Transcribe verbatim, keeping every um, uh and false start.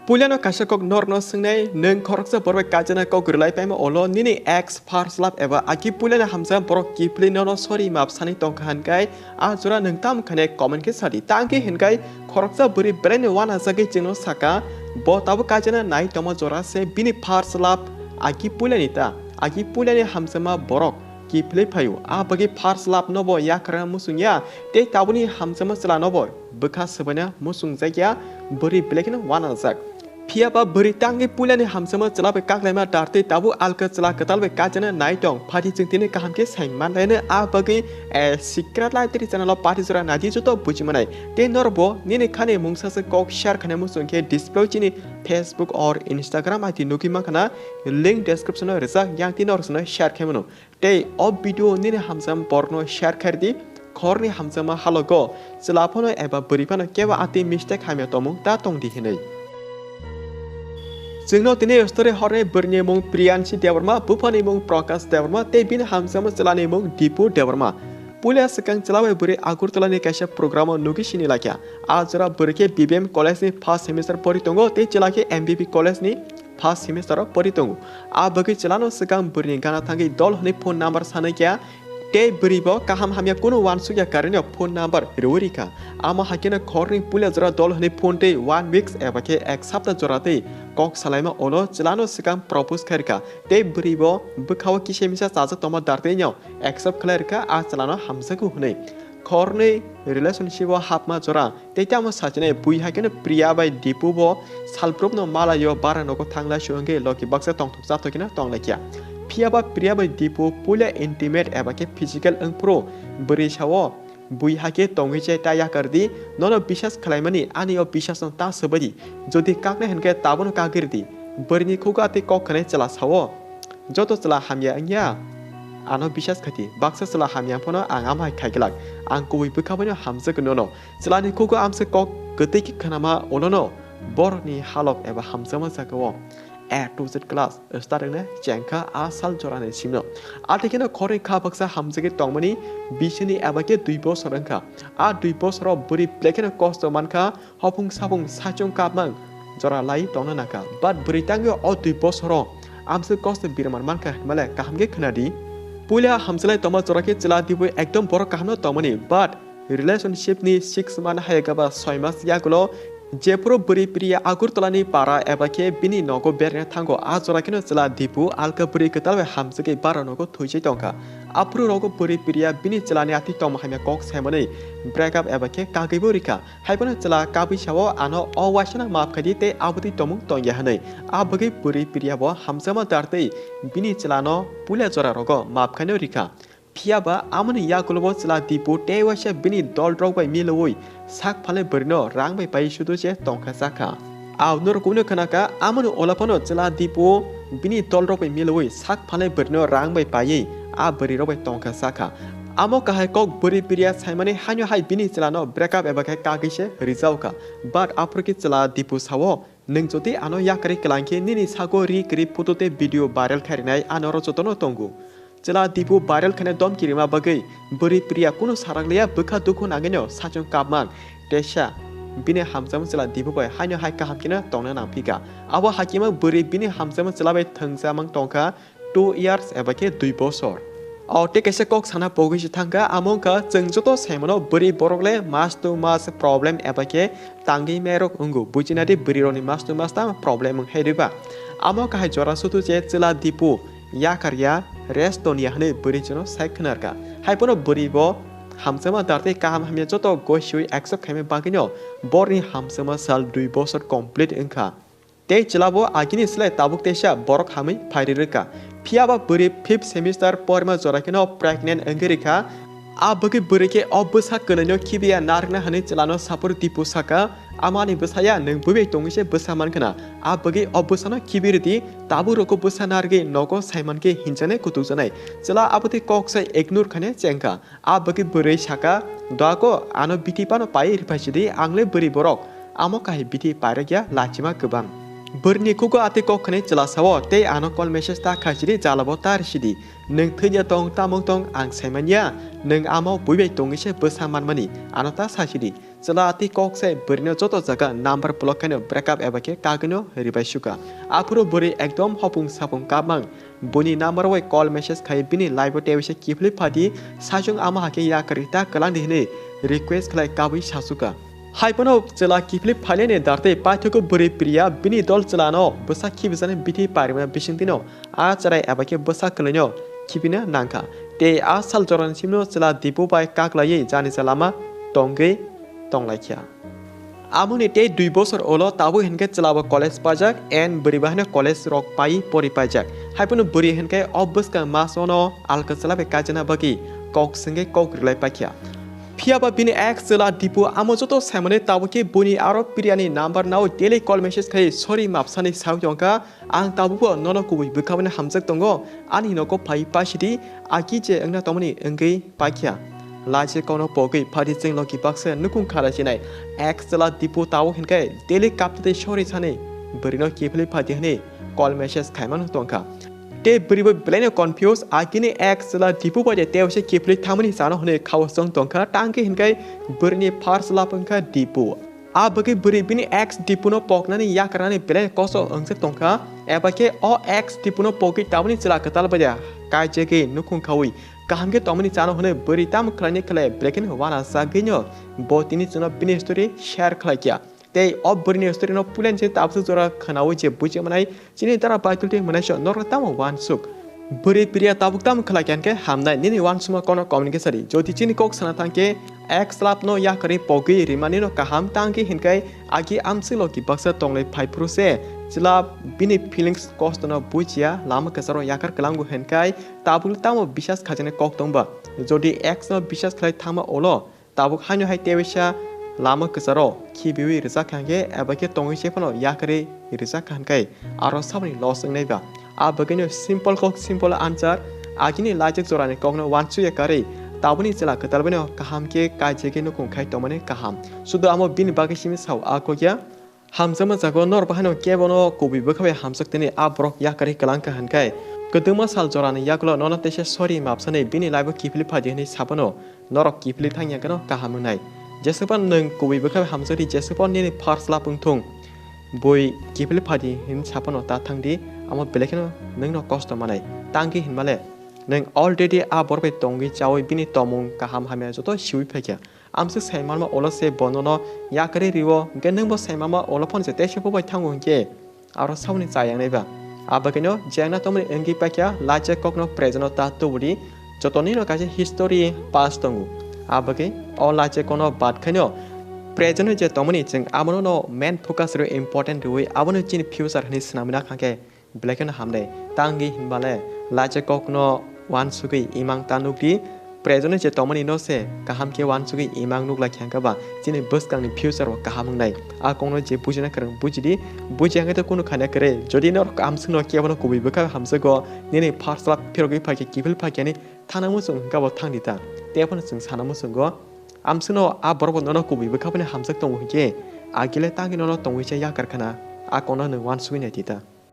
Puilano kaisa kok norno swngnai, nwng khoroksa borok bai kajana kok rwlai paima ulo nini ex first love eba agi puilani hamjak borok kiphilwi nono sorry maap sani tongkha hinkai, a jora nwng tamo khainai comment khe sadi. Tangkhe hinkai khoroksa bwrwi belaino uanajagwi chwngno saka, bo tabuk kajana nai tongma jora se bini first love agi puilani ta, agi puilani hamjakma borok kiphilwi phaio. A bagwi first love no bo yakarna muchungya, tei tabukni hamjakma chwla no bo bwkha swbaina muchungjakya, bwrwi belai kheno uanajak. Phiya ba bwrwi tangwi puilani hamjakma chwla bai kaklaima dartwi tabuk alka chwla kwtal bai kajana nai tong. Phati chwng tini kaham khe sai manlaino, a bagwi, eh, Secret Life Teri channel o party jora naidi joto buji manai. Tei norok bo nini khani mungsa se kok share khaina muchung khe display chini Facebook or Instagram I D nugwi mankha na, link description o rijak, yang tei norok sino share khaimano. Tei o video nini hamjakma borokno share khairdi, khorni hamjakma halogo chwla phano eba bwrwi phano kebo atwi mistake hamya tongmung ta tongdi hinwi. Chwngno tini story horni bwrwini mung Priyanshi Debbarma, buphani mung Prakash Debbarma tei bini hamjakma chwlani mung Dipu Debbarma. Puila swkang chwla bai bwrwi Agartala ni kaisa program o nugwi sini laikha. A jora bwrwi khe B B M college ni first semester pori tongo tei chwla khe M B B college ni first semester o pori tongo. A bagwi chwlano swkang bwrwini gana thangwi dol hwnwi phone number sanwi kha, tei bwrwi bo kaham hamya kunu uansukya karinw phone number rwwi rikha. Amo haikhe no khorni puila jora dol hwnwi phone tei one weeks eba khe ek sapta jora tei kok salaima ulo chwlano swkang propose khairikha, tei bwrwi bo bwkhao kisa misa chajak tongma dartwino accept khlai rikha a chwlano hamjakgo hwnwi. Khorni relationship o hapma jora tei tamo sachinai bui hai kheno Priya bai Dipu bo salbrumno malaio bara nogo thanglai su wngwi logi baksa tongthok chathok kheno tonglaikha. Phiya ba Priya bai Dipu puila intimate eba khe physical wngphuru bwrwi sao, bui hai khe tongwi chai ta yakardi, nono bisas khlaimani ani o bisasno ta swbaidi, jodi kaknai hinkhe tabono kagwi rwdi. Bwrwini khugo atwi kok khanai chwla sao, joto chwla hamya wngya, ano bisas khaidi, baksa chwla hamya phano ang amhai khaiglak, ang kubui bwkha baino hamjagwi nono. Chwlani khugo amsa kok kwtwi khe khnama ulono borokni halok eba hamjakma jagao A to Z class start wngna chengkha a sal jorani simno. Atwi kheno khorni kha baksa hamjagwi tongmani bisini eba khe dui bosor wngkha. A dui bosoro bwrwi belai kheno kosto mankha, hopung sapung saichung kapmang jora lai tongna nangkha. But bwrwi tangwi o dui bosoro amsa kosto birman mankha hinmale kaham khe khwnadi. Puila hamjalai tongma jora khe chwla Dipu ekdom borok kahamno tongmani, but relationship ni six month hai gaba soi mas yagulo jephuru bwrwi Priya Agartala ni para eba khe bini nogo berna thango, a jora kheno chwla Dipu alka bwrwi kwtal bai hamjagwi bara nogo thuijai tongkha. Aphuru rogo bwrwi Priya bini chwlani atwi tongma hamya kok saimanwi break up eba khe kagwibo rikha. Haiphano chwla kabwi sao, ano o uaisano maap khaidi tei abotwi tongmung tongya hwnwi. A bagwi bwrwi Priya bo hamjakma dartwi bini chwlano puila jora rogo maap khaino rikha. Phiya ba amoni yagulo bo chwla Dipu tei uaisa bini dolrok bai milwi sak phalai bwrwino rang bai pai sudu se tongkha chakha. Ao norok kubui no khwnakha, amoni ulo phano chwla Dipu bini dolrok bai milwi sak phalai bwrwino rang bai paiwi a bwrwirok bai tongkha chakha. Amo kahai kok bwrwi Priya saimani haino hai bini chwlano break up eba khe kagwi se rijaokha. But aphuru khe chwla Dipu sao, nwng jodi ano yakarwi kwlang khe nini sago ri kwrwi photo tei video viral kharinai ano oro jotono tongo. Chwla Dipu viral khaina domki rima bagwi bwrwi Priya kunu sarakliya, bwkha dukhu nangwino saichung kapmang. Teisa bini hamjakma chwla Dipu bai haino hai kaham kheno tongna nangphikha. Abo hakima bwrwi bini hamjakma chwla bai thwngsamang tongkha two years eba khe dui bosor. O tei kaisa kok sana pogwi se thangkha, amo wngkha chwng joto saimano bwrwi borok le mas to mas problem eba khe tangwi merok wngo. Bujinadi bwrwi rokni mas to mas tamo problem wng hai riba. Amo kahai jora sutu je chwla Dipu yakarya, rest toniya hwnwi bwrwi chwngno sai khwnarkha. Haiphano bwrwi bo hamjakma dartwi kaham hamya joto gosiwi accept khaima bagwino borni hamjakma sal dui bosor complete wngkha. Tei chwla bo agini slai tabuk teisa borok hamwi phai ri rwkha. Phiya ba bwrwi fifth semester porima jora kheno pregnant wngwi rwkha. A bagwi bwrwi khe o bwsa kwnaino khibiya narwkna hwnwi chwlano sapor Dipu saka, "Ama ani bwsaya, nwng bui bai tongwi se bwsa man khna. A bagwi o bwsano khibi rwdi, tabuk rwkho bwsa narwgwi nogo saiman khe hinjaknai kutukjaknai." Chwla abotwi kok sai ignore khaina chengkha. A bagwi bwrwi saka, "Doako, ano bithi phano pai rwphai sidi, ang le bwrwi borok, amo kahai bithi pairok ya, lachima kwbang." Bwrwini khugo atwi kok khwnwi chwla sao, "Tei ano call message ta khai sidi, jala bo ta risidi. Nwng thwiya tong, tamung tong, ang sai manya, nwng amo bui bai tongwi se bwsa manmani, ano ta sa sidi." Chwla tei kok se bwrwino joto jaga number block khaino break up eba khe kagwino ribai suka. Aphuru bwrwi ekdom hopung sapung kapmang. Buini number bai call message khai bini live o tebisa kiphilwi phadi, saichung ama hakhe yakarwi ta kwlangdi hwnwi request khlai kabui sasuka. Haiphano chwla kiphilwi phailani dartwi paithago bwrwi Priya bini dol chwlano bwsa khibijani bithi parimani bisingtwino a chwrai eba khe bwsa kwlaino khibina nangkha. Tei a sal jorani simino chwla Dipu bai kaklaiwi janisa lama tongwi tonglaikha. Amoni tei dui bosor ulo tabuk hinkhe chwlabo college paijak and bwrwi bahino college rok pai pori paijak. Haiphano bwrwi hinkhe o bwskang masono alka chwla bai kaijana bagwi kok swngwi kok rwlai paikha. Phiyaba bini ex chwla Dipu amo joto saimani tabukhe buini aro Priyani number naui daily call message khai sorry mapsani saui tongkha. Ang tabukbo nono kubui bwkha bai hamjak tongo, ani nogo phai paisidi, agi je wngna tongmani wngwi paikha. Laijak kokno pogwi phadi chwng logi baksa nukhung khara chinai ex chwla Dipu tabuk hinkhe daily kaptwi sorry sani bwrwino kiphilwi phadi hwnwi call message khaimano tongkha. Tei bwrwibo belaino confuse, agini ex chwla Dipu bai de tewse kiphilwi thangmani chano hwnwi khao chwng tongkha, tangkhe hinkhe bwrwini first love wngkha Dipu. A bagwi bwrwi bini ex Dipuno poknani yakarnani belai koso wngse tongkha, eba khe o ex Dipuno pogwi tabukni chwla kwtal bai de kaijagwi nukhung khaui kaham khe tongmani chano hwnwi bwrwi tamo khlaini khlai belai kheno uanasagwino bo tini chwngno bini story share khlaikha. Tei o bwrwini story no puilani se tabuk jora khwnaui je buji manai, chini dara Baitul tei mwnaisok norok tamo uansuk. Bwrwi Priya tabuk tamo khlai kha hinkhe hamnai, nini uansukma kono comment khe sadi. Jodi chini kok sana thangkhe ex love no yakarwi pogwi rimani no kaham tangkhe hinkhe agi amswk logi baksa tonglai phai phuru se chwla bini feelings kosto no bujiya lama kwcharo yakar kwlango hinkhe tabuk tamo bisas khajani kok tongba. Jodi ex no bisas khlai thangma ulo tabuk haino hai tebisa lama kwcharo khibiui rwjak kha hinkhe eba khe tongwi se phano yakarwi rwjak kha hinkhe aro saboni loss wngnai ba. A bagwino simple kok simple answer, agini laijak jorani kokno uansukya karwi tabukni chwla kwtal baino kaham khe kaijagwi nukhung khai tongmani kaham. Sudu amo bini bagwi simi sao a kokya. Hamjakma jago norok bahaino kebono kubui bwkha bai hamjak tini a borok yakarwi kwlang kha hinkhe kwdwma sal jorani yagulo nono teisa sorry mapsani bini life o kiphilwi phadi hwnwi saphano norok kiphilwi thangya gano kaham wngnai. Jeswkphano nwng kubui bwkha bai hamjakdi, jeswkphano nini first love wngthung, bui kiphilwi phadi hwnwi saphano ta thangdi, amo belai kheno nwngno kosto manai. Tangkhe hinmale nwng already a borok bai tongwi chaui bini tongmung kaham hamya joto siui phaikha. Amswk sai manma ulo se bo nono yakarwi rio, hinkhe nwngbo sai manma ulo phone se teisa bo bai thango hinkhe aro saboni chayang nai ba. A bagwino jengna tongmani wngwi paikha laijak kokno present o ta tubudi, jotonino kaisa history past tongo. A bagwi o laijak kokno bad khaino present o je tongmani chwng abono no main focus rwi important rwi abono chini future hinwi swnamwi nakha khe belai kheno hamnai. Tangwi hinmale laijak kokno uansugwi imang ta nukdi, present o je tongmani no se kaham khe uansugwi imang nuklai khe hwnkhe ba chini bwskangni future bo kaham wngnai. A kokno je bujina kwrwng bujidi, bujiya hwnkhe to kunu khana kwrwi. Jodi norok amswkno kebono kubui bwkha hamjakgo, nini first love phirogwi phaikhe kiphil phaikhe ani thana muchung hwnkhe bo thangdi ta. Tei phano chwng sana muchungo, amswkno a borok bo nono kubui bwkha phano hamjak tongo hinkhe, agile tangwi nono tongwi cha yakar khana, a kokno nwng uansugwi naidi ta.